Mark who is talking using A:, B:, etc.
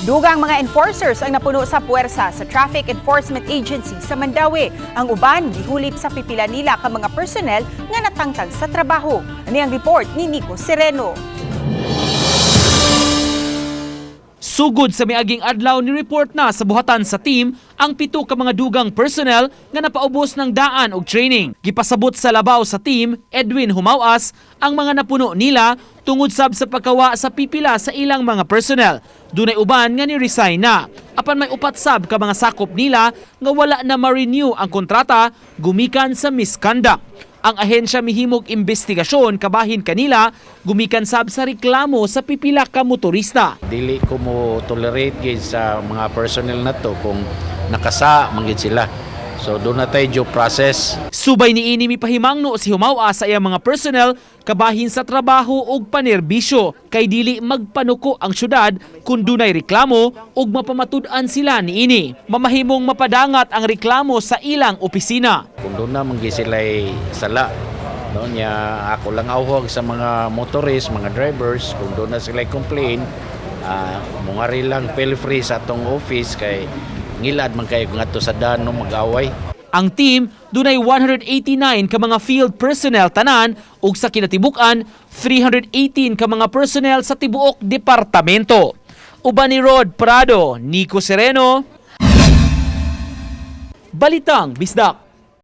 A: Dugang mga enforcers ang napuno sa puwersa sa Traffic Enforcement Agency sa Mandaue. Ang uban gihulip sa pipila nila ka mga personnel nga natangtang sa trabaho. Ani ang report ni Nico Sereno.
B: Sugod sa miaging adlaw, ni report na sa buhatan sa team ang 7 ka mga dugang personnel nga napaubos ng daan og training. Gipasabot sa labaw sa team, Edwin Humawas, ang mga napuno nila tungod sab sa pagkawa sa pipila sa ilang mga personnel. Dunay uban nga ni-resign na. Apan may 4 sab ka mga sakop nila nga wala na ma-renew ang kontrata gumikan sa misconduct. Ang ahensya mihimog investigasyon kabahin kanila gumikan sab sa reklamo sa pipila ka motorista.
C: Dili ko mo tolerate gid sa mga personnel na to kung nakasa man gid sila. So doon na tayo due process.
B: Subay niini, mipahimangno si Humawa sa iyang mga personnel kabahin sa trabaho ug panerbisyo kay dili magpanuko ang syudad kung dunay reklamo ug mapamatud-an sila niini. Mamahimong mapadangat ang reklamo sa ilang opisina.
C: Kung doon na man gid sila sala no nya, ako lang awhag sa mga motorists, mga drivers, kung doon na sila complain, mungari lang, feel free sa atong office kay ngilad man kayo ngadto sa daan no mag-away.
B: Ang team dunay 189 ka mga field personnel tanan ug sa kinatibuk-an 318 ka mga personnel sa tibuok departamento. Uban ni Rod Prado, Nico Sereno, Balitang Bisdak.